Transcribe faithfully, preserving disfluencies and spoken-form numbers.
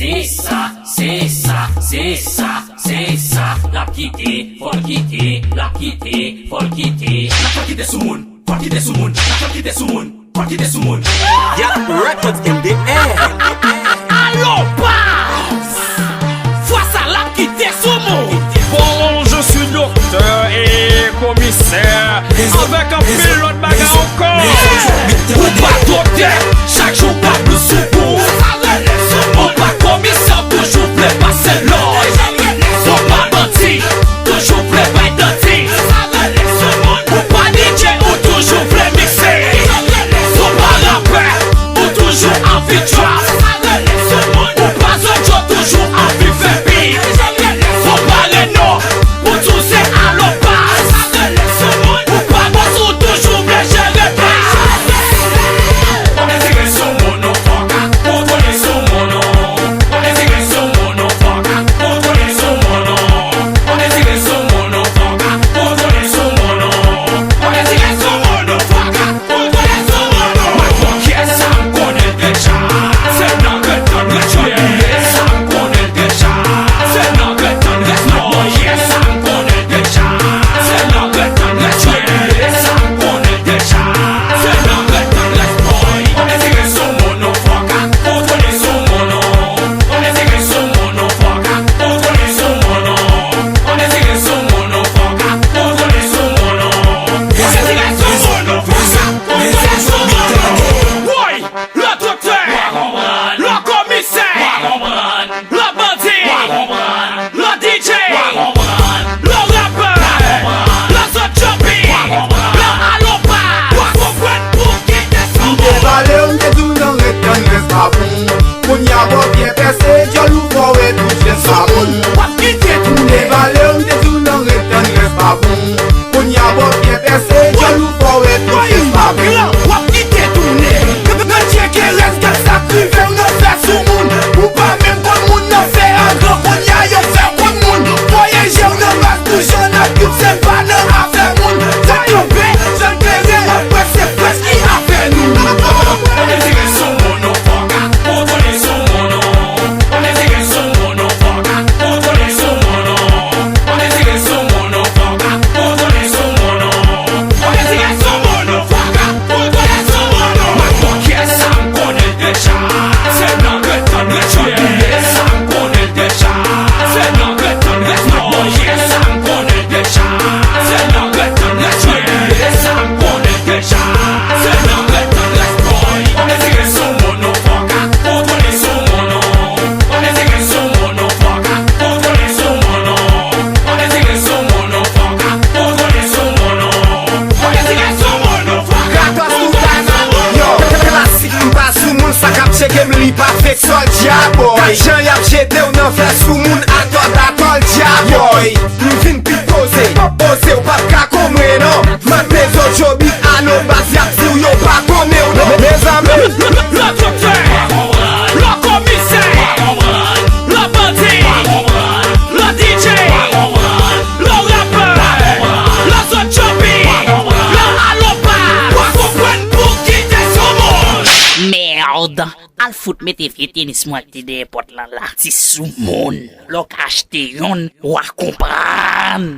Se sa, se sa, se sa, se sa. L ap kite, fò l kite, l ap kite, fò l kite. N ap fè l kite sou moun, fò l kite sou moun, n ap fè l kite sou moun, fò l kite sou moun. Yap Records in the air. Alo, baz! Fwa sa l ap kite sou moun. Bon, je suis docteur et commissaire. Avèk anpil lòt bagay ankò. Ou pa doktè, chak jou w ap lou sou kou. Ou pa komisè, w toujou vle pase lòd. Ou pa bandi, toujou vle bay danti. Ou pa D J, ou toujou vle mikse. Ou pa rapè, ou toujou anvi drop. Ou pa zòt, w toujou anvi fè beat. Ou pa Reno, pou tou se alopaz. Ou pa bòs, ou toujou vle jere baz. Ou dezire sou moun, ou fòk a kontwole sou moun. Ou dezire sou moun, ou fòk a kontwole sou moun. Ou dezire sou moun, ou fòk a kontwole sou moun. Ou dezire sou moun, ou fòk a kontwole sou moun. Mwen fòk yè sa m konnen deja. Se nan ret tann ret yo ye sa m konnen deja. Se nan ret tann ret yo ye sa m konnen deja. Se nan ret tann ret yo ye sa m konnen deja. Se nan ret tann ret boy. Ou dezire sou moun, ou fòk a kontwole sou moun. Ou dezire sou moun, ou fòk a kontwole sou moun. Ou dezire sou moun, ou fòk a kontwole sou moun. Ou dezire sou moun, ou fòk a kontwole sou moun. Woy! Lò doktè, lò komisè, lò bandi, lò D J, lò rapè, lò zòt djobi, lò alopaz. W ap konprann pou kite sou moun. M te pale w, m te di w nan ret tann rès pa bon. Kounye a bò pyè pèse, djòl ou fò wè tout jès pa bon. W ap kite tounen. M te pale w, m te di w nan ret tann rès pa bon. Kounye a bò pyè pèse, djòl ou fò wè tout jès pa bon. W ap kite tounen. Nan tcheke rès gad sa k rive w nan fè sou moun. Ou pa menm konn moun nan fè an gran kounye a yo fè w konn moun. Voye je w nan baz pou jan n ap viv se pa nan afè moun. Sa kanpe, sa klere, w ap wè se près ki afè nou. Ou dezire sou moun, ou fòk a kontwole sou moun. Ou dezire sou moun, ou fòk a kontwole sou moun. Ou dezire sou moun, ou fòk a kontwole sou moun. Ou dezire sou moun, ou fòk a kontwole sou moun. Mwen fòk yè sa m konnen deja. Se nan ret tann ret yo ye sa m konnen deja. Se nan ret tann ret yo ye sa m konnen deja. Se nan ret tann ret yo ye sa m konnen deja. Se nan ret tann ret boy. Ou dezire sou moun, ou fòk a kontwole sou moun. Ou dezire sou moun, ou fòk a kontwole sou moun. Ou dezire sou moun, ou fòk a kontwole sou moun. Ou dezire sou moun, ou fòk a kontwole sou moun. Yo, klasik, m pa sou moun, sa k ap tcheke m, li pa fake Soulja Boy. Gad jan y ap jete w nan fè sou moun, atò, atò, Soulja Boy. M vin pi poze, poze, w p ap ka konmwe non. Mande zòt djobi, alopaz, y ap di w yo pa konnen w non. Mezanmi. Lò doktè, lò komisè, lò bandi, lò D J, lò rapè, lò zòt djobi, lò alopaz. W ap konprann pou kite sou moun. Mèd. Al fout mete vye tenis mwen ki te dèyè pòt lan la, ti sou moun. Lè w ka achte yonn, w a konprann.